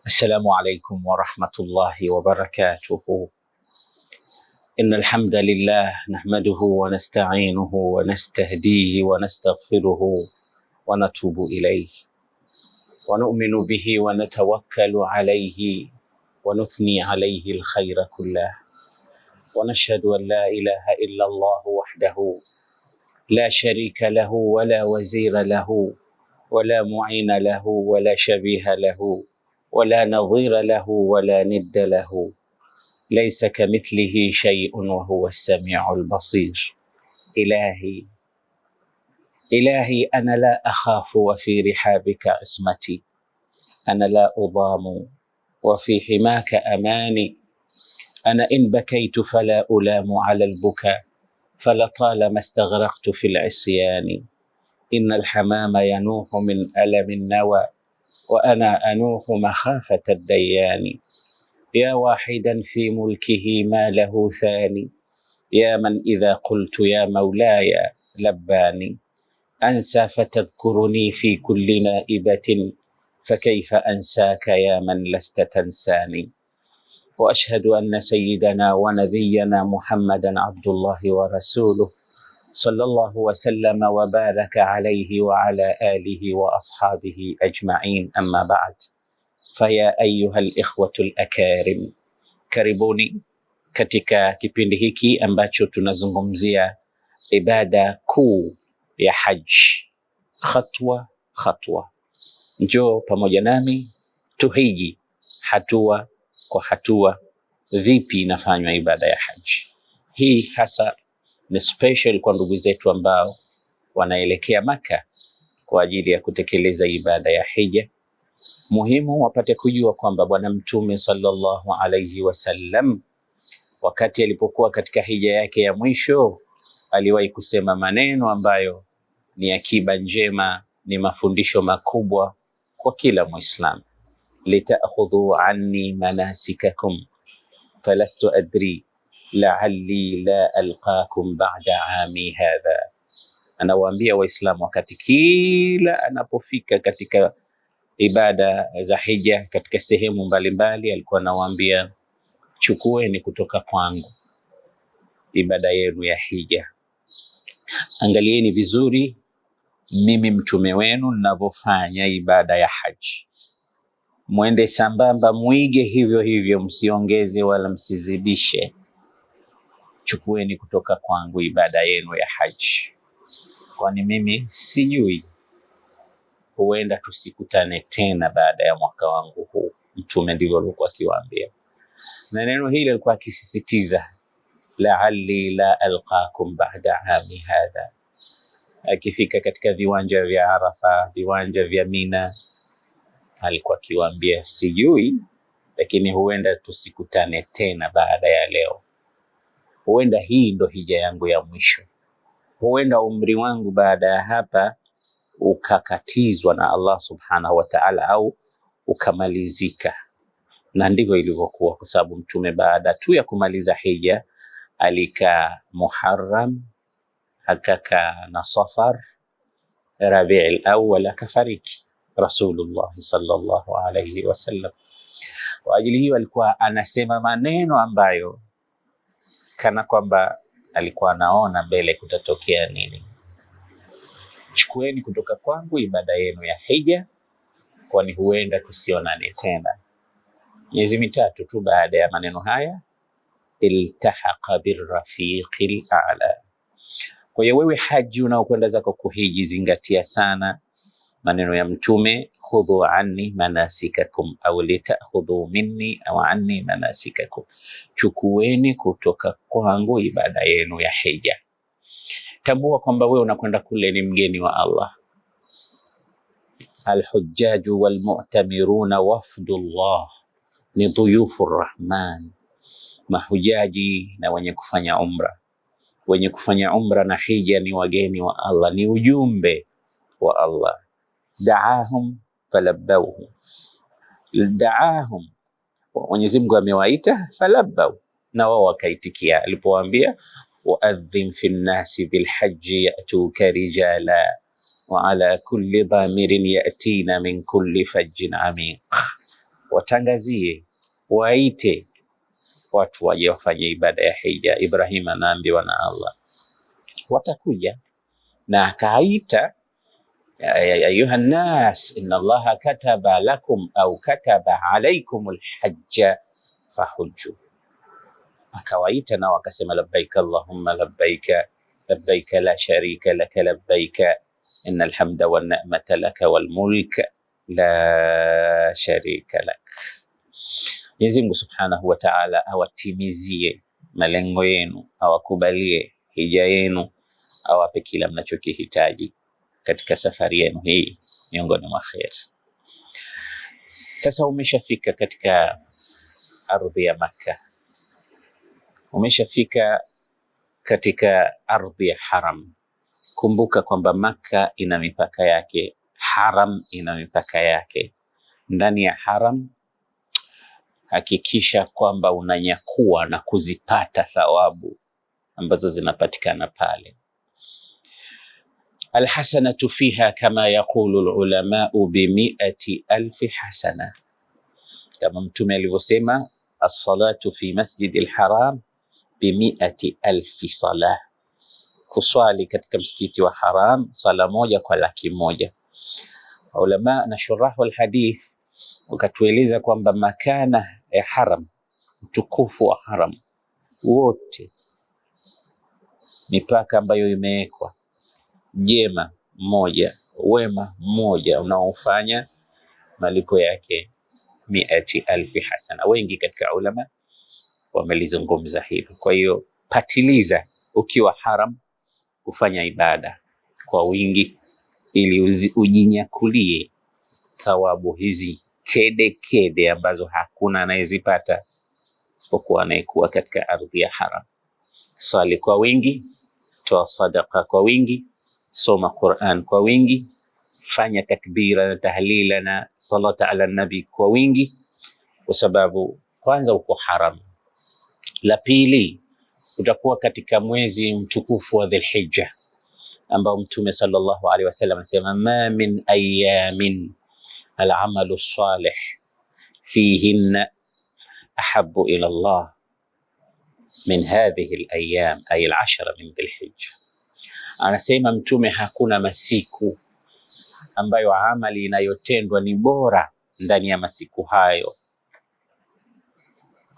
السلام عليكم ورحمة الله وبركاته. إن الحمد لله نحمده ونستعينه ونستهديه ونستغفره ونتوب إليه ونؤمن به ونتوكل عليه ونثني عليه الخير كله، ونشهد أن لا إله إلا الله وحده لا شريك له ولا وزير له ولا معين له ولا شبيه له ولا نظير له ولا ند له، ليس كمثله شيء وهو السميع البصير. إلهي إلهي، أنا لا أخاف وفي رحابك عصمتي، أنا لا أضام وفي حماك أماني، أنا إن بكيت فلا ألام على البكاء، فلطالما استغرقت في العصيان. إن الحمام ينوح من ألم النوى، وأنا أنوح مخافة الديان. يا واحدا في ملكه ما له ثاني، يا من إذا قلت يا مولاي لباني. أنسى فتذكرني في كل نائبة، فكيف أنساك يا من لست تنساني. وأشهد أن سيدنا ونبينا محمدا عبد الله ورسوله، صلى الله وسلم وبارك عليه وعلى آله وأصحابه أجمعين. أما بعد، فيا أيها الإخوة الأكارم، karibuni katika kipindi hiki ambacho tunazungumzia ibada kuu ya haji, hatua hatua. Njoo pamoja nami tuhiji hatua kwa hatua, vipi inafanywa ibada ya haji. Hii hasa ni special kwa ndugu zetu ambao wanaelekea Maka kwa ajili ya kutekeleza ibada ya hija. Muhimu wapate kujua kwamba Bwana Mtume sallallahu alayhi wasallam wakati alipokuwa katika hija yake ya mwisho aliwahi kusema maneno ambayo ni akiba njema, ni mafundisho makubwa kwa kila Muislamu: litakhudhu anni manasikakum falastu adri la'alli la alqakum ba'da ami hadha. Anawaambia Waislamu wakati kila anapofika katika ibada za hija katika sehemu mbalimbali, alikuwa anawaambia chukueni kutoka kwangu ibada yenu ya hija, angalieni vizuri mimi mtume wenu ninavyofanya ibada ya haji, mwende sambamba, mwige hivyo hivyo, msiongeze wala msizidishe. Chukueni kutoka kwangu ibada yenu ya haji, kwani mimi sijui, huenda tusikutane tena baada ya mwaka wangu huu. Mtume ndivyo alikuwa akiwaambia, na neno hili alikuwa akisisitiza, la'alli la alqakum ba'da ami hadha. Akifika katika viwanja vya Arafa, viwanja vya Mina, alikuwa akiwaambia sijui, lakini huenda tusikutane tena baada ya leo. Huenda hii ndo hija yangu ya mwisho, huenda umri wangu baada ya hapa ukakatizwa na Allah subhanahu wa ta'ala, au ukamalizika. Na ndivyo ilivyokuwa, kwa sababu Mtume baada tu ya kumaliza hija alikaa Muharram, akakaa na Safar, Rabiul Awwal akafariki Rasulullah sallallahu alayhi wasallam. Kwa ajili hiyo alikuwa anasema maneno ambayo kana kwamba alikuwa anaona mbele kutatokea nini. Chukueni kutoka kwangu ibada yenu ya hija, kwani huenda tusionane tena. Miezi mitatu tu baada ya maneno haya, iltahaqa birrafiqil a'la. Kwa hiyo wewe haji unaokwenda zako kuhiji, zingatia sana maneno ya Mtume, khudhu anni manasikakum au litakhudhu minni au anni manasikakum, chukueni kutoka kwangu ibada yenu ya hija. Tambua kwamba wewe unakwenda kule ni mgeni wa Allah. Alhujjaju walmu'tamiruna wafdullah, ni dhuyufu rahman, mahujaji na wenye kufanya umra. Wenye kufanya umra na hija ni wageni wa Allah, ni ujumbe wa Allah. Daahum falabbauhu, daahum, Mwenyezi Mungu amewaita, falabbau, na wao wakaitikia alipowaambia waadhin fi nnasi bilhaji yatuka rijala wa ala kulli dhamirin yatina min kulli fajjin amiq. Watangazie, waite watu waje wafanye ibada ya hija. Ibrahim anaambiwa na Allah, watakuja. Na akaita ayuha nnas inna Allaha kataba lakum au kataba alaikum lhajja fahujju. Akawaita nao akasema labbaika allahumma labbaika labbaika la sharika laka labbaika inna alhamda wan ni'mata laka wal mulk la sharika lak. Mwenyezi Mungu Subhanahu wa Ta'ala awatimizie malengo yenu, awakubalie hija yenu, awape kila mnachokihitaji katika safari yenu hii miongoni mwa kheri. Sasa umeshafika katika ardhi ya Makka, umeshafika katika ardhi ya Haram. Kumbuka kwamba Makka ina mipaka yake, Haram ina mipaka yake. Ndani ya Haram hakikisha kwamba unanyakua na kuzipata thawabu ambazo zinapatikana pale. Alhasanatu fiha kama yaqulu lulamau bimiati alfi hasana, kama Mtume alivyosema, assalatu fi masjidi lharam bimiati alfi salah, kuswali katika msikiti wa Haram sala moja kwa 100,000. Ulama na shurahu alhadith wakatueleza kwamba makana ya haram, utukufu wa haram wote, mipaka ambayo imewekwa, jema moja, wema mmoja unaofanya malipo yake 100,000 hasana. Wengi katika ulama wamelizungumza hilo. Kwa hiyo patiliza ukiwa haram kufanya ibada kwa wingi, ili ujinyakulie thawabu hizi kede kede ambazo hakuna anayezipata isipokuwa anayekuwa katika ardhi ya haram. Swali kwa wingi, toa sadaka kwa wingi, soma Qur'an kwa wingi, fanya takbira na tahlila na salata ala nabi kwa wingi, kwa sababu kwanza uko haram, la pili utakuwa katika mwezi mtukufu wa Dhulhijja ambao Mtume sallallahu alaihi wasallam anasema ma min ayamin alamalu salih fihinna ahabu ila Allah min hadhihi alayam ay alashara min Dhulhijja. Anasema Mtume hakuna masiku ambayo amali inayotendwa ni bora ndani ya masiku hayo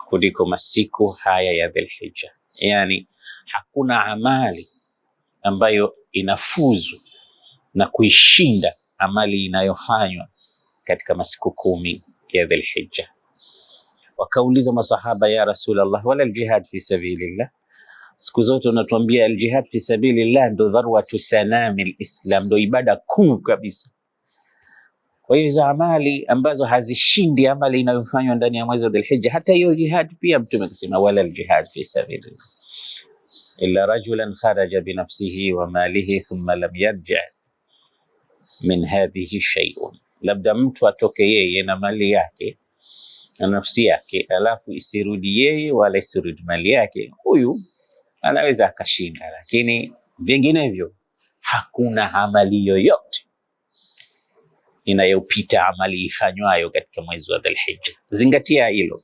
kuliko masiku haya ya Dhulhijja. Yani hakuna amali ambayo inafuzu na kuishinda amali inayofanywa katika masiku 10 ya Dhulhijja. Wakauliza masahaba, ya Rasulullah, wala aljihad fi sabilillah? Siku zote unatuambia aljihad fi sabilillah ndo dharwatu sanami alislam, ndo ibada kuu kabisa. Kwa hiyo hizo amali ambazo hazishindi amali inayofanywa ndani ya mwezi wa Dhulhijja, hata hiyo jihad pia Mtume akasema wala aljihad fi sabilillah illa rajulan kharaja binafsihi wa malihi thumma lam yarji min hadhihi shay'un, labda mtu atoke yeye na mali yake na nafsi yake, alafu isirudi yeye wala isirudi mali yake, huyu anaweza akashinda, lakini vinginevyo hakuna amali yoyote inayopita amali ifanywayo katika mwezi wa Dhulhijja. Zingatia hilo.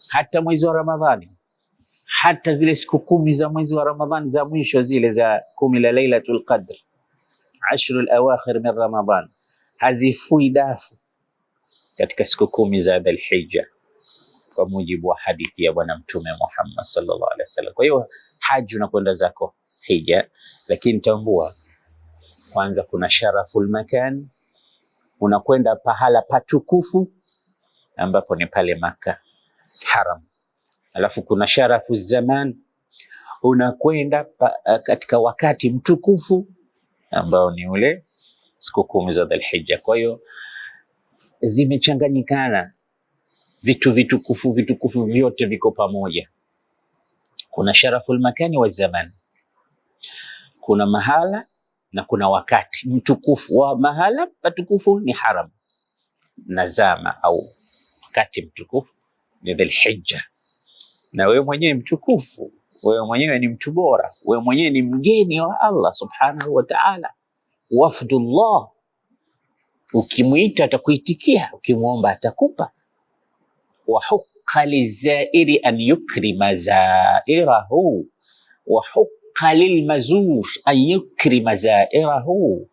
Hata mwezi wa Ramadhani, hata zile siku 10 za mwezi wa Ramadhani za mwisho, zile za 10 la Lailatul Qadr, ashrul awakhir min Ramadhan, hazifui dafu katika siku 10 za Dhulhijja kwa mujibu wa hadithi ya Bwana Mtume Muhammad sallallahu alaihi wasallam. Kwa hiyo haji unakwenda zako hija, lakini tambua kwanza kuna sharaful makan, unakwenda pahala patukufu ambapo ni pale Maka haram. Alafu kuna sharafu zaman, unakwenda katika wakati mtukufu ambao ni ule siku 10 za Dhulhijja. Kwa hiyo zimechanganyikana vitu vitukufu, vitukufu vyote viko pamoja. Kuna sharaful makani wa zaman, kuna mahala na kuna wakati mtukufu. Wa mahala patukufu ni haram na zama au wakati mtukufu ni Dhulhijja. Na wewe mwenyewe mtukufu, wewe mwenyewe ni mtu bora, wewe mwenyewe ni mgeni wa Allah subhanahu wa ta'ala, wafdullah. Ukimwita atakuitikia, ukimwomba atakupa. Wa huqqa lizairi an yukrima zairahu wa huqqa lilmazur an yukrima zairahu,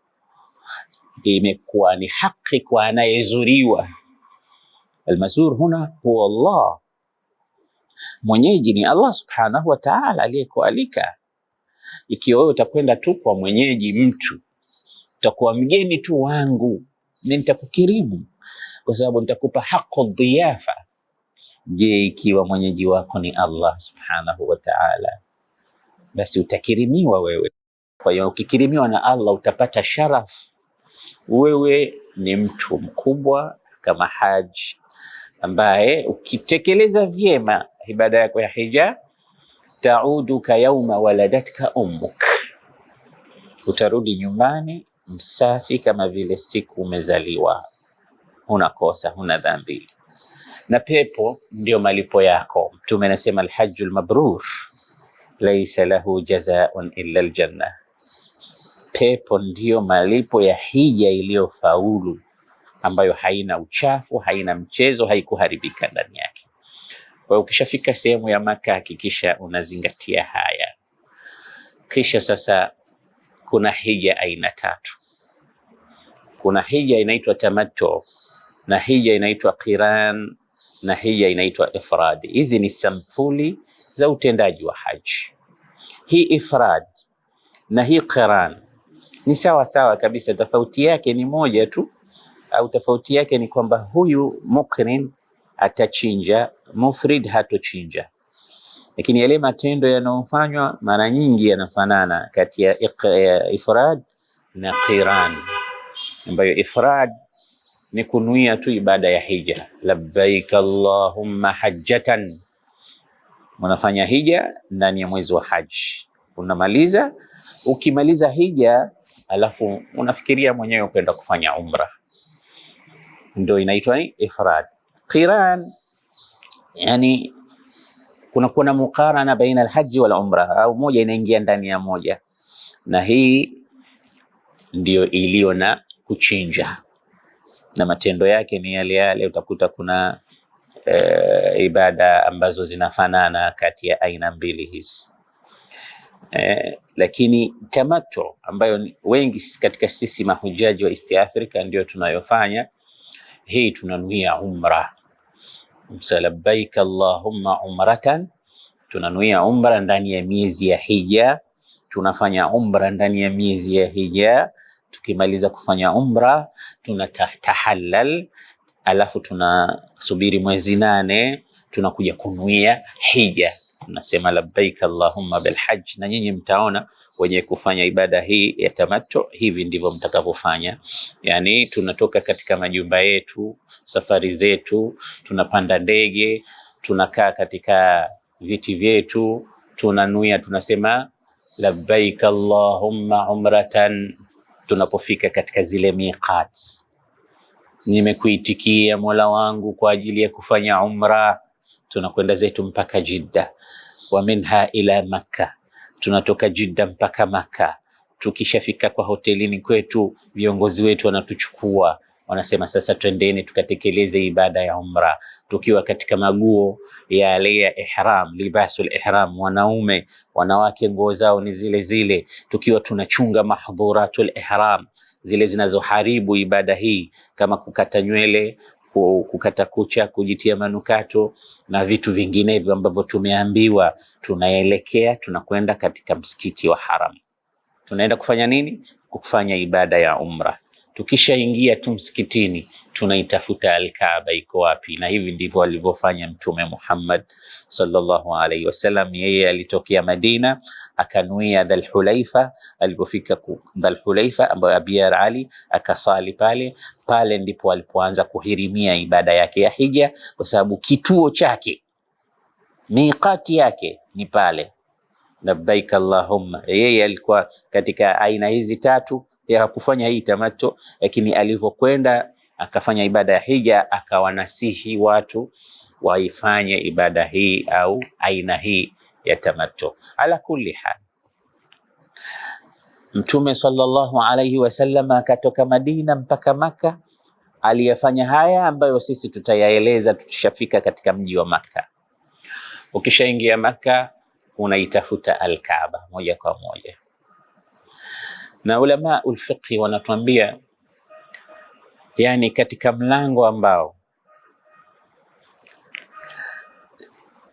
imekuwa ni haki kwa anayezuriwa. Almazur huna huwa Allah, mwenyeji ni Allah subhanahu wa ta'ala aliyekualika. Ikiwa wewe utakwenda tu kwa mwenyeji mtu, utakuwa mgeni tu wangu, mimi nitakukirimu kwa sababu nitakupa haqu dhiyafa. Je, ikiwa mwenyeji wako ni Allah subhanahu wa ta'ala, basi utakirimiwa wewe. Kwa hiyo ukikirimiwa na Allah utapata sharaf, wewe ni mtu mkubwa kama haji ambaye ukitekeleza vyema ibada yako ya hija, tauduka yauma waladatka ummuk, utarudi nyumbani msafi kama vile siku umezaliwa, huna kosa, huna dhambi, na pepo ndio malipo yako. Mtume anasema alhajjul mabrur laisa lahu jazaun illa aljanna, pepo ndiyo malipo ya hija iliyofaulu ambayo haina uchafu, haina mchezo, haikuharibika ndani yake. Kwa hiyo ukishafika sehemu ya Maka hakikisha unazingatia haya. Kisha sasa kuna hija aina tatu. Kuna hija inaitwa tamattu, na hija inaitwa qiran, na hija inaitwa ifrad. Hizi ni sampuli za utendaji wa haji. Hii ifrad na hii qiran ni sawa sawa kabisa, tofauti yake ni moja tu, au tofauti yake ni kwamba huyu mukrin atachinja, mufrid hatochinja. Lakini yale matendo yanayofanywa mara nyingi yanafanana kati ya ifrad na qiran, ambayo ifrad ni kunuia tu ibada ya hija, labbaik allahumma hajjatan. Unafanya hija ndani ya mwezi wa haji, unamaliza. Ukimaliza hija, alafu unafikiria mwenyewe kwenda kufanya umra, ndio inaitwa ni ifrad. Qiran yani kuna kuna mukarana baina alhaji wal umra, au moja inaingia ndani ya moja, na hii ndiyo iliyo na kuchinja na matendo yake ni yale yale. Utakuta kuna ibada ambazo zinafanana kati ya aina mbili hizi lakini tamattu ambayo wengi katika sisi mahujaji wa East Africa ndio tunayofanya hii, tunanuia umra, labbaik allahumma umratan, tunanuia umra ndani ya miezi ya hija, tunafanya umra ndani ya miezi ya hija. Tukimaliza kufanya umra tunatahallal, alafu tunasubiri mwezi 8, tunakuja kunuia hija, tunasema labbaik allahumma bilhajj. Na nyinyi mtaona wenye kufanya ibada hii ya tamattu, hivi ndivyo mtakavyofanya. Yani tunatoka katika majumba yetu, safari zetu, tunapanda ndege, tunakaa katika viti vyetu, tunanuia, tunasema labbaik allahumma umratan. Tunapofika katika zile miqat, nimekuitikia Mola wangu kwa ajili ya kufanya umra. Tunakwenda zetu mpaka Jidda, wa minha ila Makka, tunatoka Jidda mpaka Makka. Tukishafika kwa hotelini kwetu, viongozi wetu wanatuchukua, wanasema sasa twendeni tukatekeleze ibada ya umra, tukiwa katika maguo yale ya ihram, libasul ihram, wanaume wanawake nguo zao ni zile zile, tukiwa tunachunga mahdhuratul ihram, zile zinazoharibu ibada hii kama kukata nywele, kukata kucha, kujitia manukato na vitu vinginevyo ambavyo tumeambiwa. Tunaelekea, tunakwenda katika msikiti wa Haram. Tunaenda kufanya nini? Kufanya ibada ya umra. Tukishaingia tu msikitini tunaitafuta Alkaaba iko wapi, na hivi ndivyo alivyofanya Mtume Muhammad sallallahu alaihi wasallam. Yeye alitokea Madina akanuia Dhulhulaifa. Alipofika Dhulhulaifa ambayo Abiar Ali akasali pale pale, ndipo alipoanza kuhirimia ibada yake ya hija, kwa sababu kituo chake miqati yake ni pale. Labbaik allahumma. Yeye alikuwa katika aina hizi tatu ya hakufanya hii tamattu, lakini alivyokwenda akafanya ibada ya hija, akawanasihi watu waifanye ibada hii au aina hii ya tamattu. Ala kulli hal, Mtume sallallahu alayhi wasallam akatoka Madina mpaka Maka Aliyafanya haya ambayo sisi tutayaeleza tukishafika katika mji wa Makka. Ukishaingia Makka unaitafuta Alkaaba moja kwa moja, na ulama ulfiqhi wanatuambia, yani katika mlango ambao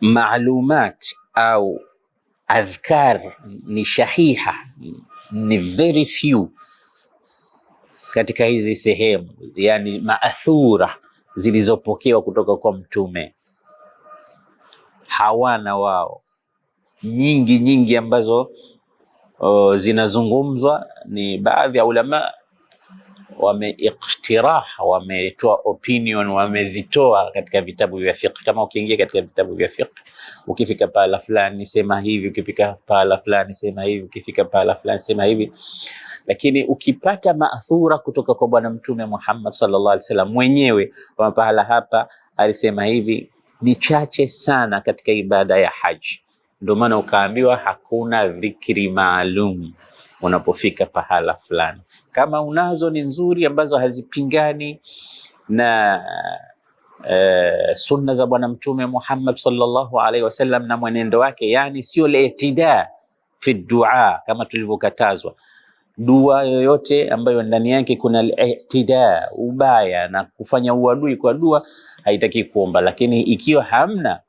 maalumat au adhkar ni shahiha, ni very few katika hizi sehemu, yani maathura zilizopokewa kutoka kwa Mtume hawana wao, nyingi nyingi ambazo zinazungumzwa ni baadhi ya ulama wameiqtirah, wametoa opinion, wamezitoa katika vitabu vya fiqh. Kama ukiingia katika vitabu vya fiqh, ukifika pahala fulani sema hivi, ukifika pahala fulani sema hivi, ukifika pahala fulani sema hivi. Lakini ukipata maathura kutoka kwa Bwana Mtume Muhammad sallallahu alaihi wasallam mwenyewe, kwa pahala hapa alisema hivi, ni chache sana katika ibada ya haji. Ndio maana ukaambiwa hakuna dhikri maalum unapofika pahala fulani. Kama unazo ni nzuri, ambazo hazipingani na sunna za Bwana Mtume Muhammad sallallahu alaihi wasallam na mwenendo wake, yani sio litida fi dua kama tulivyokatazwa. Dua yoyote ambayo ndani yake kuna al-i'tida, ubaya na kufanya uadui kwa dua, haitaki kuomba. Lakini ikiwa hamna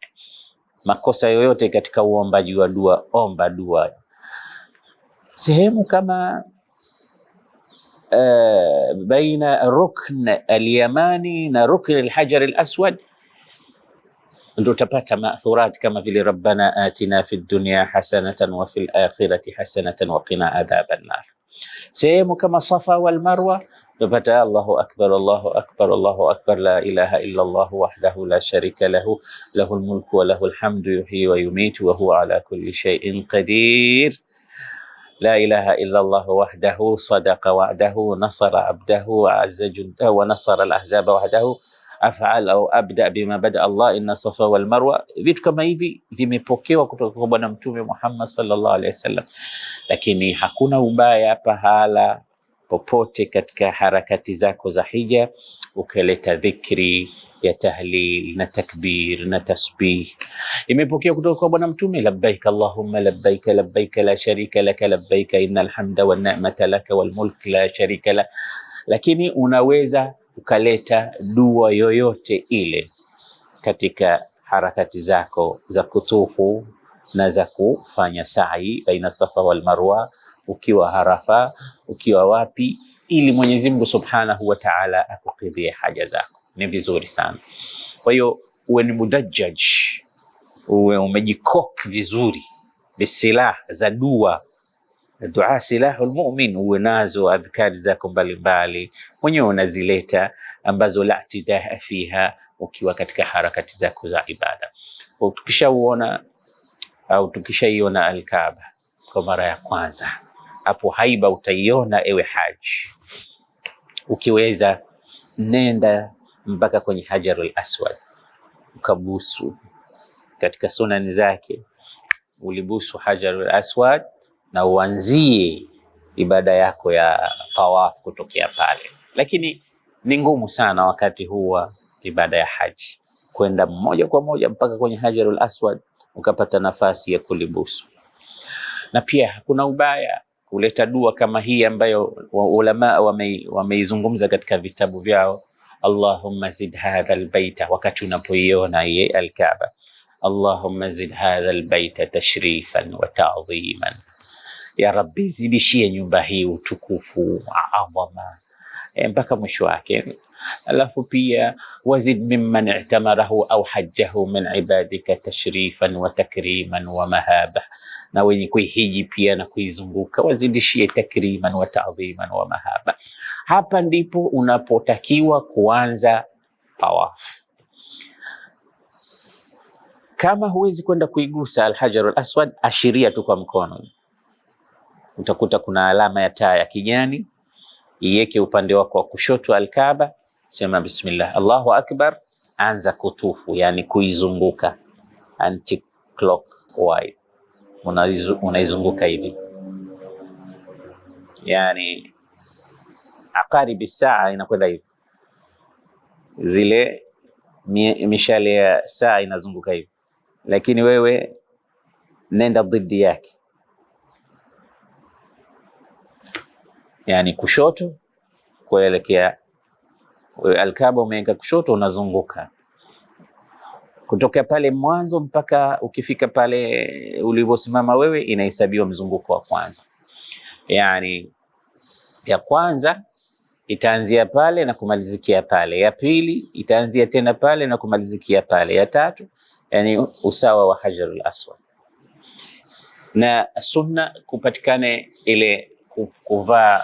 makosa yoyote katika uombaji wa dua, omba dua. Sehemu kama baina rukn al-yamani na rukn al-hajar al-aswad ndio utapata maathurat kama vile rabbana atina fi dunya hasanatan wa fil akhirati hasanatan wa qina adhaban nar. Sehemu kama Safa wal Marwa utapata Allahu akbar, Allahu akbar, Allahu akbar, la ilaha illa Allah wahdahu la sharika lahu lahul mulku wa lahul hamdu yuhyi wa yumitu wa huwa ala kulli shay'in qadir la ilaha illa Allah wahdahu sadaqa wa'dahu nasara abdahu azza jundahu wa nasara al-ahzaba wahdahu af'al au abda bima bada Allah inna safa wal marwa. Vitu kama hivi vimepokewa kutoka kwa Bwana Mtume Muhammad sallallahu alaihi wasallam, lakini hakuna ubaya pahala popote katika harakati zako za hija ukaleta dhikri ya tahlil na takbir na tasbih. Imepokewa kutoka kwa Bwana Mtume, labbaik allahumma labbaik labbaik la sharika laka labbaik innal hamda wan ni'mata laka wal mulk la sharika lak. Lakini unaweza ukaleta dua yoyote ile katika harakati zako za kutufu na za kufanya sa'i baina Safa wal Marwa, ukiwa Arafa, ukiwa wapi, ili Mwenyezi Mungu Subhanahu wa Ta'ala akukidhie haja zako. Ni vizuri sana. Kwa hiyo uwe ni mudajjaj, uwe umejikok vizuri bisilah za dua. Dua silahul mu'min, uwe nazo adhkari zako mbalimbali mwenyewe unazileta ambazo la tidaa fiha, ukiwa katika harakati zako za ibada. Tukishauona au tukishaiona Alkaaba kwa mara ya kwanza, hapo haiba utaiona, ewe haji. Ukiweza nenda mpaka kwenye Hajarul Aswad ukabusu. Katika sunani zake ulibusu Hajarul Aswad na uanzie ibada yako ya tawaf kutokea pale, lakini ni ngumu sana wakati huu wa ibada ya haji kwenda moja kwa moja mpaka kwenye Hajarul Aswad ukapata nafasi ya kulibusu. Na pia hakuna ubaya kuleta dua kama hii ambayo ulama wameizungumza katika vitabu vyao, Allahumma zid hadha albaita, wakati unapoiona ye Alkaaba, Allahumma zid hadha albaita tashrifan wa ta'dhiman, ya Rabbi, zidishie nyumba hii utukufu adhama, mpaka mwisho wake. Alafu pia wazid mimman i'tamarahu au hajjahu min ibadika tashrifan wa takriman wa mahaba, na wenye kuihiji pia na kuizunguka wazidishie takriman wa ta'dhiman wa mahaba. Hapa ndipo unapotakiwa kuanza tawaf. Kama huwezi kwenda kuigusa Alhajarul Aswad, ashiria tu kwa mkono, utakuta kuna alama ya taa ya kijani, iweke upande wako wa kushoto Alkaaba, sema bismillah, Allahu akbar, anza kutufu, yani kuizunguka anti clockwise, unaizunguka hivi, yani aqaribi saa inakwenda hivi. Zile mishale ya saa inazunguka hivi, lakini wewe nenda dhidi yake, yani kushoto kuelekea Alkaaba, umeweka kushoto, unazunguka kutoka pale mwanzo mpaka ukifika pale ulivyosimama wewe, inahesabiwa mzunguko wa kwanza. Yani ya kwanza itaanzia pale na kumalizikia pale, ya pili itaanzia tena pale na kumalizikia pale, ya tatu, yani usawa wa Hajarul Aswad. Na sunna kupatikane ile kuvaa,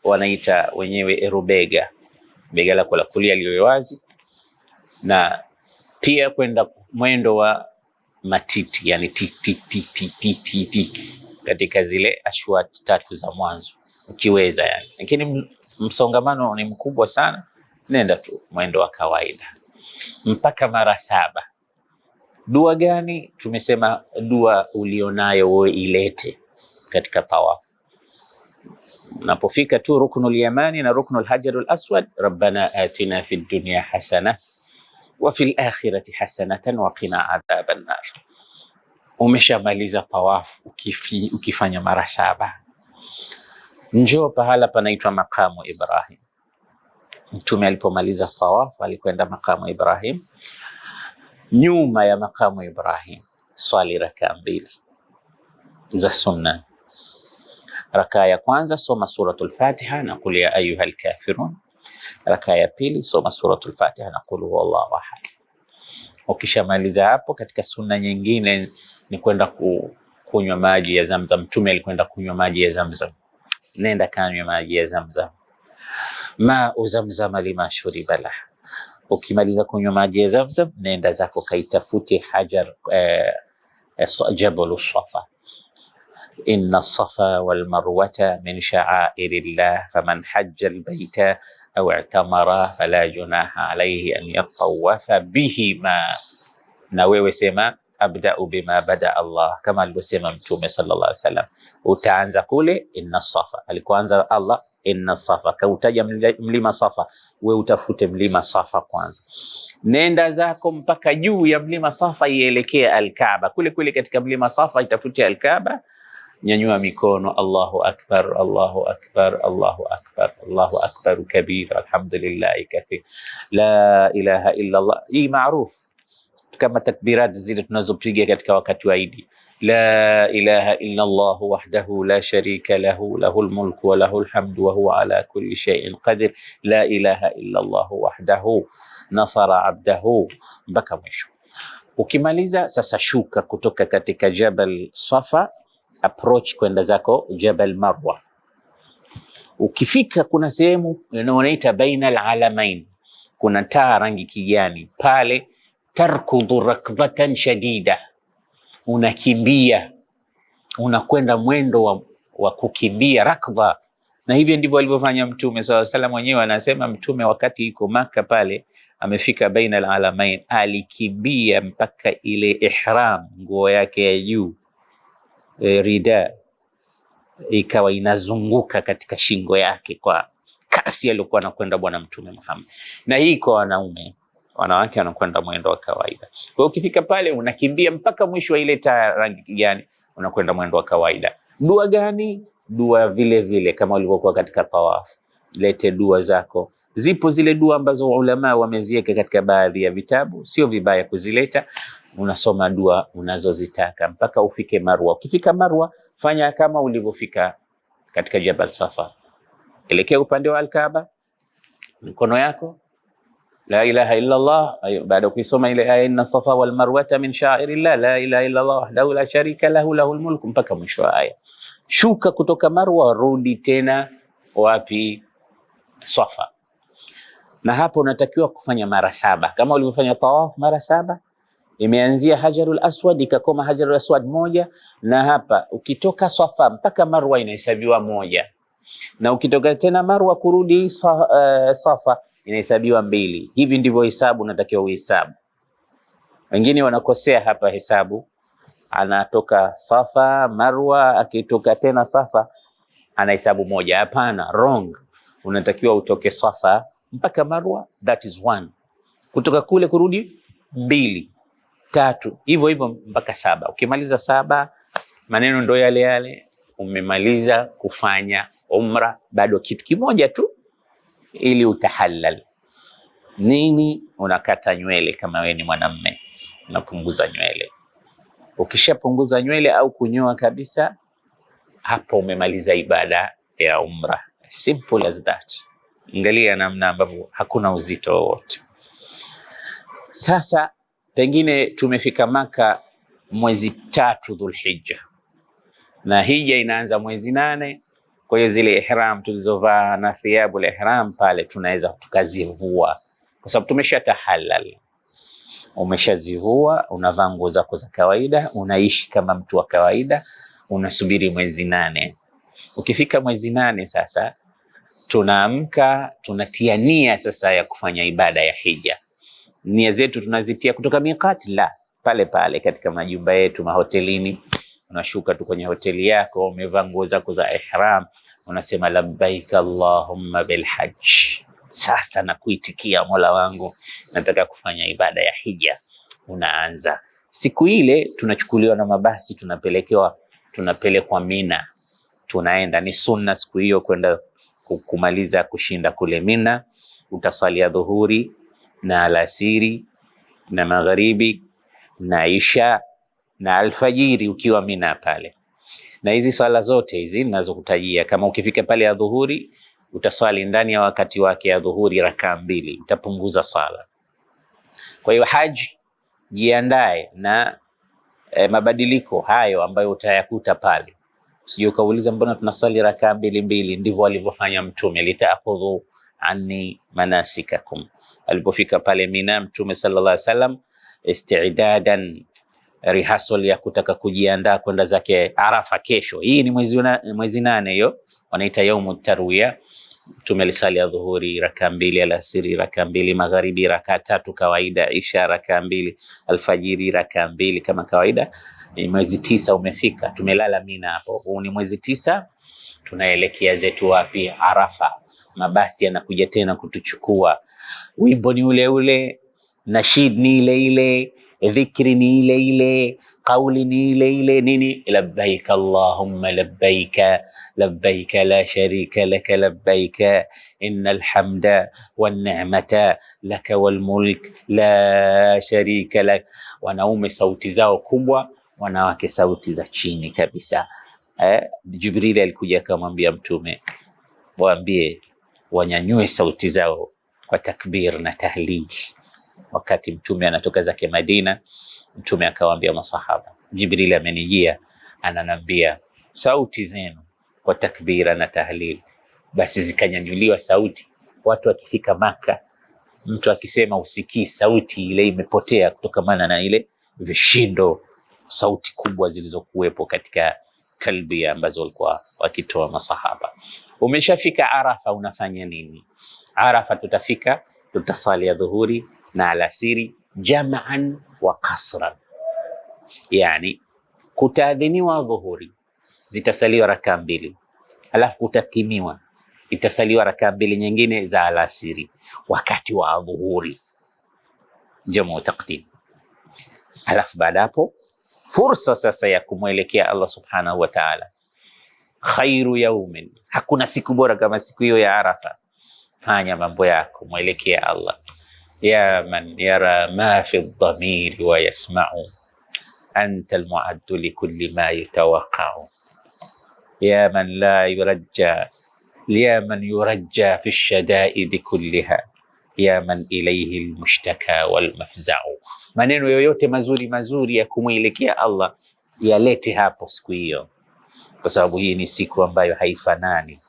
wanaita wenyewe erubega, bega lako la kulia liwe wazi, na pia kwenda mwendo wa matiti, yani tik tik tik tik tik tik tik katika zile ashwat tatu za mwanzo ukiweza, yani. Lakini msongamano ni mkubwa sana, nenda tu mwendo wa kawaida mpaka mara 7. Dua gani? Tumesema dua ulionayo wewe ilete katika tawafu. Unapofika tu ruknul yamani na ruknul hajarul aswad, rabbana atina fid dunya hasana wa fil akhirati hasanatan wa qina adhaban nar. Umeshamaliza tawafu ukifanya mara 7, njoo pahala panaitwa makamu Ibrahim. Mtume alipomaliza tawafu alikwenda makamu Ibrahim. Nyuma ya makamu Ibrahim swali rakaa 2 za sunna. Rakaa ya kwanza soma suratul Fatiha na qul ya ayyuhal kafirun. Rakaa ya pili soma suratul Fatiha na qul huwallahu ahad. Ukishamaliza hapo, katika sunna nyingine ni kwenda kunywa maji ya Zamzam. Mtume alikwenda kunywa maji ya Zamzam. Nenda kanywa maji ya Zamzam. Ma uzamzama lima shuriba lah. Ukimaliza kunywa maji ya Zamzam, nenda zako kaitafute hajar Jabal Safa. Inna safa wal marwata min sha'airillah faman hajja albayta aw i'tamara fala junaha alayhi an yatawafa bihima. Na wewe sema abda'u bima bada Allah, kama alivyosema Mtume sallallahu alaihi wasallam. Utaanza kule inna safa, alikuanza Allah inna safa, kautaja mlima Safa, we utafute mlima Safa kwanza, nenda zako mpaka juu ya mlima Safa, ielekea Alkaaba. Kule kule katika mlima Safa itafute Alkaaba, nyanyua mikono, Allahu akbar, Allahu akbar, Allahu akbar, Allahu akbar kabir, alhamdulillahi kathir, la ilaha illa Allah. Hii maarufu kama takbirat zile tunazopiga katika wakati wa Idi. La ilaha illa Allah wahdahu la sharika lahu lahul mulku wa lahul hamdu wa huwa ala kulli shay'in qadir, la ilaha illa Allah wahdahu nasara abdahu, mpaka mwisho. Ukimaliza sasa, shuka kutoka katika Jabal Safa, approach kwenda zako Jabal Marwa. Ukifika kuna sehemu wanaita baina alalamain, kuna taa rangi kijani pale, tarkudu rakbatan shadida, unakimbia, unakwenda mwendo wa kukimbia rakba. Na hivyo ndivyo alivyofanya Mtume sallallahu alaihi wasallam mwenyewe. Anasema Mtume wakati yuko Maka pale, amefika baina alalamain, alikimbia mpaka ile ihram, nguo yake ya juu rida, ikawa inazunguka katika shingo yake kwa kasi aliyokuwa anakwenda Bwana Mtume Muhammad. Na hii kwa wanaume, wanawake wanakwenda mwendo wa kawaida. Kwa hiyo ukifika pale unakimbia mpaka mwisho wa ile taa rangi kijani, unakwenda mwendo wa kawaida. Dua gani? Dua vile vile kama ulivyokuwa katika tawafu, lete dua zako. Zipo zile dua ambazo ulama wameziweka katika baadhi ya vitabu, sio vibaya kuzileta. Unasoma dua unazozitaka mpaka ufike Marwa. Ukifika Marwa, fanya kama ulivyofika katika Jabal Safa, elekea upande wa Alkaaba, mikono yako la ilaha illa Allah. Baada ukisoma ile aya inna safa wal marwata min sha'airillah la ilaha illa Allah wahdahu la sharika lahu lahul mulku, mpaka mwisho wa aya. Shuka kutoka Marwa, rudi tena wapi? Safa. Na hapo unatakiwa kufanya mara 7 kama ulivyofanya tawaf mara 7. Imeanzia Hajarul Aswad ikakoma Hajarul Aswad 1, na hapa ukitoka Safa mpaka Marwa inahesabiwa 1, na ukitoka tena Marwa kurudi Safa inahesabiwa 2. Hivi ndivyo hesabu unatakiwa uhesabu. Wengine wanakosea hapa hesabu, anatoka Safa Marwa, akitoka tena Safa anahesabu 1. Hapana, wrong. Unatakiwa utoke Safa mpaka Marwa, that is one. Kutoka kule kurudi mbili, tatu, hivyo hivyo mpaka saba. Ukimaliza saba, maneno ndo yale yale, umemaliza kufanya umra. Bado kitu kimoja tu ili utahallal. Nini? Unakata nywele kama wewe ni mwanamme, unapunguza nywele. Ukishapunguza nywele au kunyoa kabisa, hapo umemaliza ibada ya umra. Simple as that. Angalia namna ambavyo hakuna uzito wowote. Sasa pengine tumefika Maka mwezi 3 Dhulhijja, na hija inaanza mwezi 8. Kwa hiyo zile ihram tulizovaa na thiyabul ihram pale tunaweza tukazivua, kwa sababu tumesha tahalal. Umeshazivua, unavaa nguo zako za kawaida, unaishi kama mtu wa kawaida, unasubiri mwezi 8. Ukifika mwezi 8 sasa tunaamka, tunatia nia sasa ya kufanya ibada ya hija. Nia zetu tunazitia kutoka miqati? La, pale pale katika majumba yetu, mahotelini. Unashuka tu kwenye hoteli yako, umevaa nguo zako za ihram, unasema labbaik allahumma bilhajj. Sasa nakuitikia Mola wangu, nataka kufanya ibada ya hija. Unaanza siku ile, tunachukuliwa na mabasi, tunapelekwa Mina, tunaenda. Ni sunna siku hiyo kwenda kumaliza kushinda kule Mina. Utasalia dhuhuri na alasiri na magharibi na isha na alfajiri ukiwa Mina pale. Na hizi sala zote hizi ninazokutajia, kama ukifika pale ya dhuhuri utaswali ndani ya wakati wake ya dhuhuri rakaa 2, utapunguza sala. Kwa hiyo haji, jiandae na mabadiliko hayo ambayo utayakuta pale. Usije ukauliza mbona tunaswali rakaa 2 2. Ndivyo alivyofanya Mtume, litakhudhu anni manasikakum. Alipofika pale Mina, Mtume sallallahu alaihi wasallam istidadan, rehearsal ya kutaka kujiandaa kwenda zake Arafa kesho. Hii ni mwezi 8 hiyo, wanaita yaumu tarwiya. Mtume alisali ya dhuhuri rakaa 2, alasiri rakaa 2, magharibi rakaa 3 kawaida, isha rakaa 2, alfajiri rakaa 2 kama kawaida. Ni mwezi 9 umefika, tumelala Mina hapo. Huu ni mwezi 9, tunaelekea zetu wapi? Arafa. Mabasi yanakuja tena kutuchukua. Wimbo ni ule ule, nashid ni ile ile, dhikri ni ile ile, kauli ni ile ile. Nini? Labbaik allahumma labbaik, labbaik la sharika laka labbaik, innal hamda wan ni'mata laka wal mulk la sharika lak. Wanaume sauti zao kubwa, wanawake sauti za chini kabisa. Jibril alikuja akamwambia Mtume, waambie wanyanyue sauti zao kwa takbir na tahlil. Wakati Mtume anatoka zake Madina, Mtume akawaambia masahaba, Jibril amenijia ananambia sauti zenu kwa takbira na tahlil. Basi zikanyanyuliwa sauti. Watu wakifika Maka, mtu akisema usikii sauti ile, imepotea kutokamana na ile vishindo, sauti kubwa zilizokuwepo katika talbia ambazo walikuwa wakitoa masahaba. Umeshafika Arafa, unafanya nini? Arafa tutafika, tutasali ya dhuhuri na alasiri jamaan wa kasran, yani kutaadhiniwa dhuhuri zitasaliwa rakaa 2, alafu kutakimiwa itasaliwa rakaa 2 nyingine za alasiri wakati wa dhuhuri, jamu taqdim. Alafu baada hapo fursa sasa ya kumwelekea Allah subhanahu wa ta'ala. Khairu yaumin, hakuna siku bora kama siku hiyo ya Arafa. Fanya mambo yako, mwelekea Allah. Ya man yara ma fi dhamiri wa yasma'u anta almu'addu likulli ma yatawaqqa'u ya man la yurajja ya man yurajja fi ash-shada'id kulliha ya man ilayhi almushtaka walmafza'u. Maneno yoyote mazuri mazuri ya kumwelekea Allah yalete hapo siku hiyo, kwa sababu hii ni siku ambayo haifanani,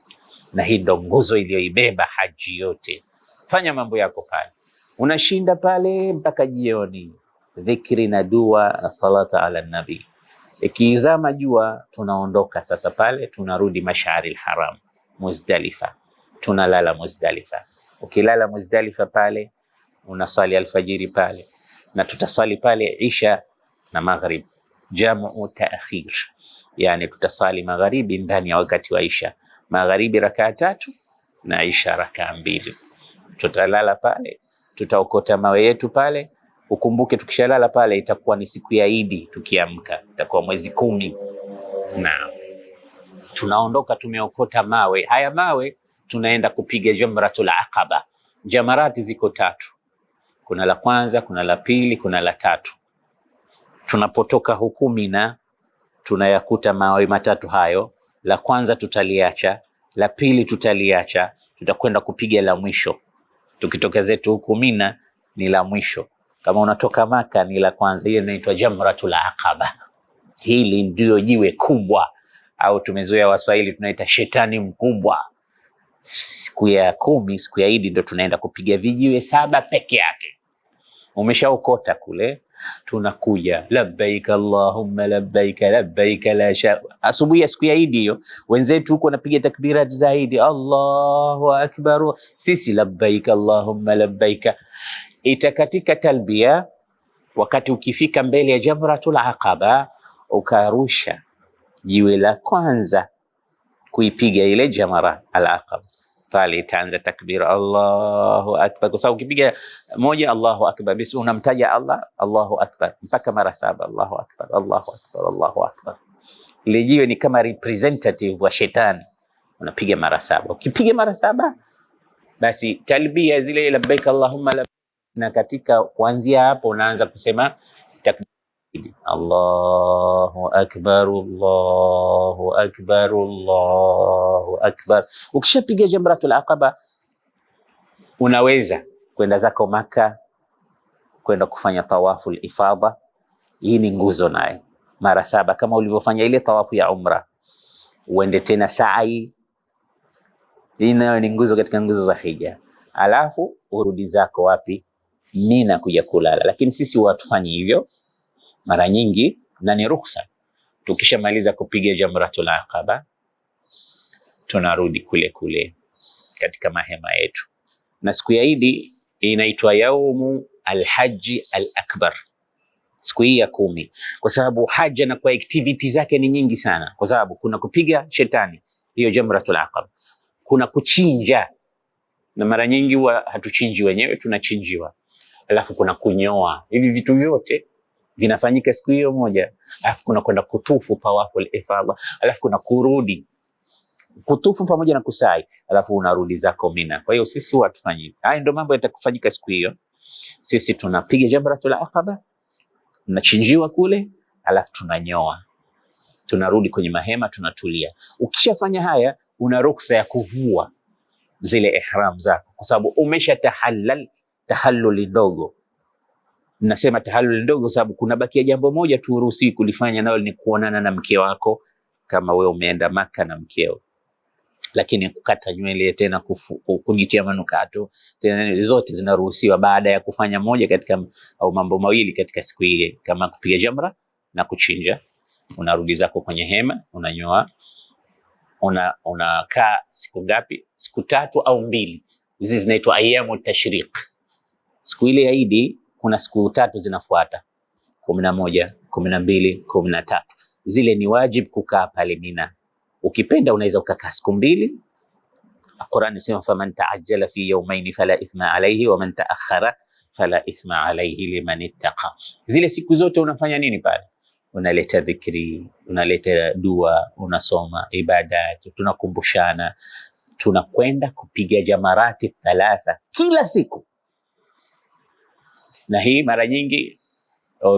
na hii ndo nguzo iliyoibeba haji yote. Fanya mambo yako pale, unashinda pale mpaka jioni, dhikri na dua na salata ala nabi. Ikiizama jua tunaondoka sasa pale, tunarudi Mash'aril Haram, Muzdalifa. Tunalala Muzdalifa. Ukilala Muzdalifa pale unasali alfajiri pale, na tutasali pale isha na maghrib, jamu ta'khir, yani tutasali magharibi ndani ya wakati wa isha, magharibi rakaa 3 na isha rakaa 2. Tutalala pale, tutaokota mawe yetu pale. Ukumbuke tukishalala pale itakuwa ni siku ya Idi, tukiamka itakuwa mwezi 10 na tunaondoka tumeokota mawe. Haya mawe tunaenda kupiga Jamratul Aqaba. Jamarati ziko 3, kuna la kwanza, kuna la pili, kuna la tatu. Tunapotoka huku Mina tunayakuta mawe 3 hayo. La kwanza tutaliacha, la pili tutaliacha, tutakwenda kupiga la mwisho. Tukitoka zetu huku Mina ni la mwisho, kama unatoka Maka ni la kwanza. Hiyo inaitwa Jamratul Aqaba. Hili ndio jiwe kubwa, au tumezoea Waswahili tunaita shetani mkubwa. Siku ya 10, siku ya Idi, ndo tunaenda kupiga vijiwe 7 peke yake. Umeshaokota kule, tunakuja labbaik allahumma labbaik labbaik la sha. Asubuhi ya siku ya Idi hiyo, wenzetu huko wanapiga takbirat zaidi, Allahu akbar, sisi labbaik allahumma labbaik. Itakatika talbia, wakati ukifika mbele ya Jamratul Aqaba ukarusha jiwe la kwanza kuipiga ile Jamra al-Aqaba, pale itaanza takbir Allahu akbar, kwa sababu ukipiga moja Allahu akbar, basi unamtaja Allah Allahu akbar mpaka mara 7, Allahu akbar, Allahu akbar, Allahu akbar. Ile jiwe ni kama representative wa shetani, unapiga mara 7. Ukipiga mara 7 basi talbia zile labbaik allahumma labbaik, na katika kuanzia hapo unaanza kusema takbir Allahu akbar, Allahu akbar, Allahu akbar. Ukishapiga Jamratul Aqaba unaweza kwenda zako Maka kwenda kufanya tawafu ifadha. Hii ni nguzo naye mara 7 kama ulivyofanya ile tawafu ya umra. Uende tena sa'i, hii nayo ni nguzo katika nguzo za hija. Alafu urudi zako wapi? Mina kuja kulala. Lakini sisi hatufanyi hivyo mara nyingi, na ni ruhusa. Tukishamaliza kupiga Jamratul Aqaba tunarudi kule kule katika mahema yetu. Na siku ya Idi inaitwa Yaumu Alhaji Alakbar, siku hii ya 10, kwa sababu haja na kwa activity zake ni nyingi sana, kwa sababu kuna kupiga shetani, hiyo Jamratul Aqaba, kuna kuchinja, na mara nyingi huwa hatuchinji wenyewe, tunachinjiwa, alafu kuna kunyoa. Hivi vitu vyote vinafanyika siku hiyo moja. Alafu kuna kwenda kutufu tawafu al-ifadha, alafu kuna kurudi kutufu pamoja na kusai, alafu unarudi zako Mina. Kwa hiyo sisi huwa hatufanyi haya, ndio mambo yatakufanyika siku hiyo. Sisi tunapiga Jamratul Aqaba, tunachinjiwa kule, alafu tunanyoa, tunarudi kwenye mahema, tunatulia. Ukishafanya haya, una ruksa ya kuvua zile ihram zako, kwa sababu umeshatahallal tahalluli ndogo. Nasema tahallul ndogo sababu kuna bakia jambo moja tu uruhusi kulifanya, nalo ni kuonana na mke wako kama wewe umeenda Maka na mkeo. Lakini kukata nywele tena, kujitia manukato tena, zote zinaruhusiwa baada ya kufanya moja katika au mambo mawili katika siku ile, kama kupiga jamra na kuchinja. Unarudi zako kwenye hema, unanyoa, unakaa siku ngapi? Siku 3 au 2. Hizi zinaitwa ayamu tashriq. Siku ile ya Idi kuna siku 3 zinafuata, 11, 12, 13. Zile ni wajib kukaa pale Mina. Ukipenda unaweza ukakaa siku 2. Qur'an inasema faman ta'ajjala fi yawmayn fala ithma alayhi wa man ta'akhkhara fala ithma alayhi liman ittaqa. Zile siku zote unafanya nini pale? Unaleta dhikri, unaleta dua, unasoma ibadat, tunakumbushana, tunakwenda kupiga jamarati 3 kila siku. Na hii mara nyingi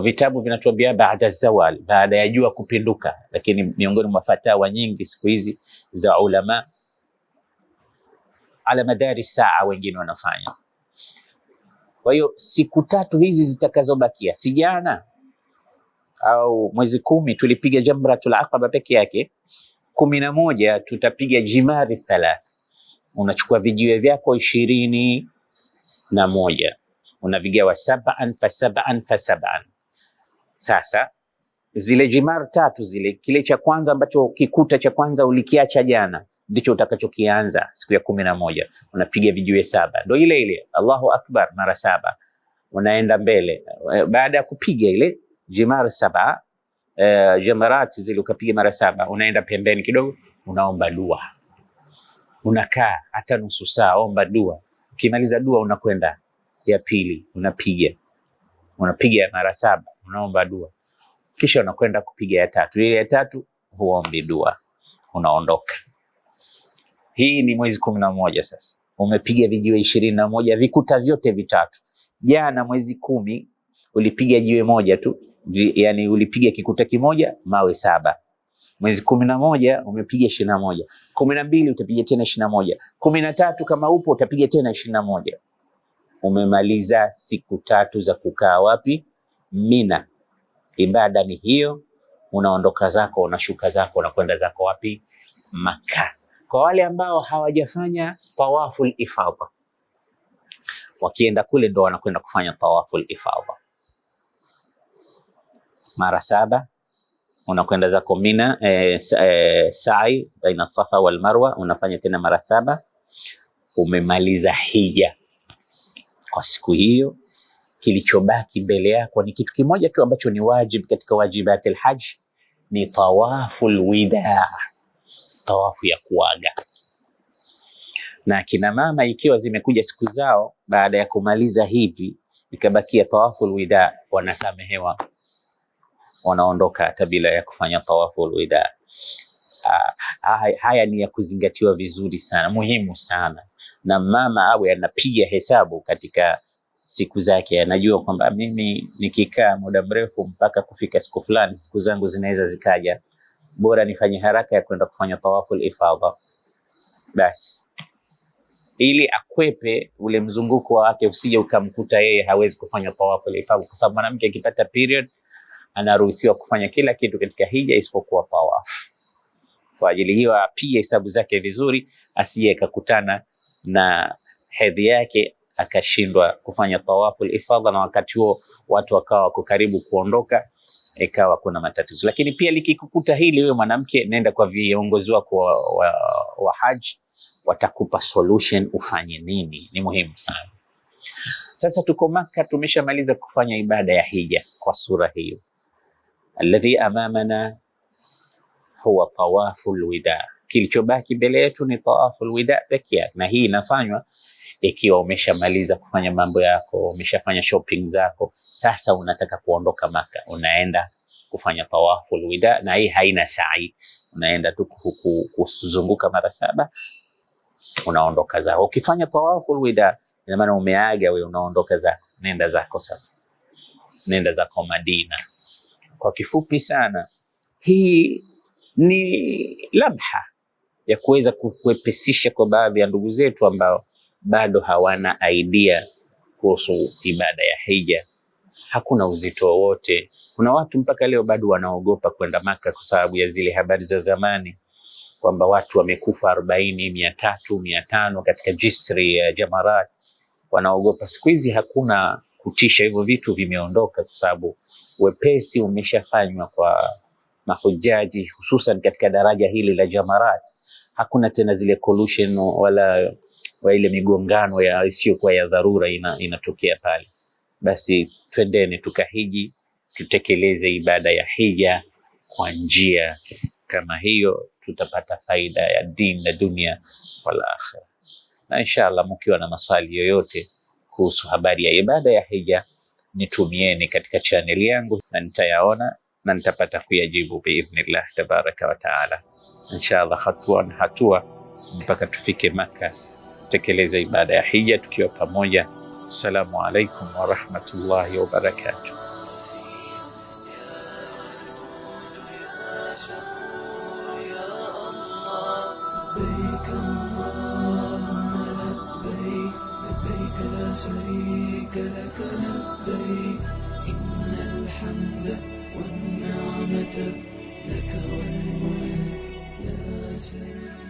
vitabu vinatuambia baada zawal, baada ya jua kupinduka, lakini miongoni mwa fatawa nyingi siku hizi za ulama ala madari saa wengine wanafanya. Kwa hiyo siku 3 hizi zitakazobakia, si jana au mwezi 10 tulipiga Jamratul Aqaba peke yake, 11 tutapiga jimari 3. Unachukua vijiwe vyako 21 unavigawa 7 fa 7 fa 7. Sasa zile jimar 3 zile, kile cha kwanza ambacho kikuta cha kwanza ulikiacha jana ndicho utakachokianza siku ya 11. Unapiga vijiwe 7, ndio ile ile Allahu Akbar mara 7, unaenda mbele. Baada ya kupiga ile jimar 7, jamarat zile ukapiga mara 7, unaenda pembeni kidogo, unaomba dua, unakaa hata nusu saa, omba dua. Ukimaliza dua unakwenda ya pili, unapiga mara 7, unaomba dua, kisha unakwenda kupiga ya tatu. Ile ya tatu huombi dua, unaondoka. Hii ni mwezi 11 sasa. Umepiga vijiwe 21, vikuta vyote vitatu. Jana mwezi 10 ulipiga jiwe moja tu, yani ulipiga kikuta kimoja mawe 7. Mwezi 11 umepiga 21. 12 utapiga tena 21. 13 kama upo utapiga tena 21. Umemaliza siku 3 za kukaa wapi? Mina. Ibada ni hiyo, unaondoka zako, unashuka zako, unakwenda zako wapi? Maka. Kwa wale ambao hawajafanya tawaful ifadha, wakienda kule ndo wanakwenda kufanya tawaful ifadha mara 7. Unakwenda zako Mina, sa'i baina Safa wal Marwa, unafanya tena mara 7. Umemaliza hija kwa siku hiyo. Kilichobaki mbele yako ni kitu kimoja tu ambacho ni wajib katika wajibatil hajj, ni tawaful wida, tawafu ya kuaga. Na kina mama ikiwa zimekuja siku zao baada ya kumaliza hivi, ikabakia tawaful wida, wanasamehewa, wanaondoka hata bila ya kufanya tawaful wida. Haya ni ya kuzingatiwa vizuri sana, muhimu sana. Na mama awe anapiga hesabu katika siku zake, anajua kwamba mimi nikikaa muda mrefu mpaka kufika siku fulani, siku zangu zinaweza zikaja, bora nifanye haraka ya kwenda kufanya tawaful ifadha basi, ili akwepe ule mzunguko wake usije ukamkuta yeye hawezi kufanya tawaful ifadha, kwa sababu mwanamke akipata period anaruhusiwa kufanya kila kitu katika hija isipokuwa tawaf. Kwa ajili hiyo apige hesabu zake vizuri, asije akakutana na hedhi yake akashindwa kufanya tawaful ifadha, na wakati huo watu wakawa wako karibu kuondoka, ikawa kuna matatizo. Lakini pia likikukuta hili wewe mwanamke, nenda kwa viongozi wako wa haji, watakupa solution ufanye nini. Ni muhimu sana. Sasa tuko Maka, tumeshamaliza kufanya ibada ya hija kwa sura hiyo. Alladhi amamana huwa tawaful wida, kilichobaki mbele yetu ni tawaful wida peke yake, na hii inafanywa ikiwa umeshamaliza kufanya mambo yako, umeshafanya shopping zako, sasa unataka kuondoka Maka, unaenda kufanya tawaful wida, na hii haina sa'i, unaenda tu kuzunguka mara 7, unaondoka zako. Ukifanya tawaful wida, ina maana umeaga wewe, unaondoka zako, nenda zako sasa, nenda zako Madina. Kwa kifupi sana, hii ni labha ya kuweza kuwepesisha kwa baadhi ya ndugu zetu ambao bado hawana idea kuhusu ibada ya hija. Hakuna uzito wowote. Kuna watu mpaka leo bado wanaogopa kwenda Maka kwa sababu ya zile habari za zamani kwamba watu wamekufa 40, 300, 500 katika jisri ya Jamarat. Wanaogopa. Siku hizi hakuna kutisha, hivyo vitu vimeondoka kwa sababu wepesi umeshafanywa kwa mahujaji, hususan katika daraja hili la Jamarat. Hakuna tena zile collusion wala wa ile migongano ya isiyokuwa ya dharura inatokea pale. Basi twendeni tukahiji, tutekeleze ibada ya hija kwa njia kama hiyo, tutapata faida ya dini na dunia wala akhira. Na inshallah mkiwa na maswali yoyote kuhusu habari ya ibada ya hija, nitumieni katika channel yangu na nitayaona na nitapata kuyajibu biidhnillah tabaraka wa taala. Inshallah hatua na hatua mpaka tufike Maka, tekeleza ibada ya hija tukiwa pamoja. Assalamu alaikum wa rahmatullahi wa barakatuh. لبيك اللهم لبيك، لبيك لا شريك لك لبيك، إن الحمد والنعمة لك والملك لا شريك.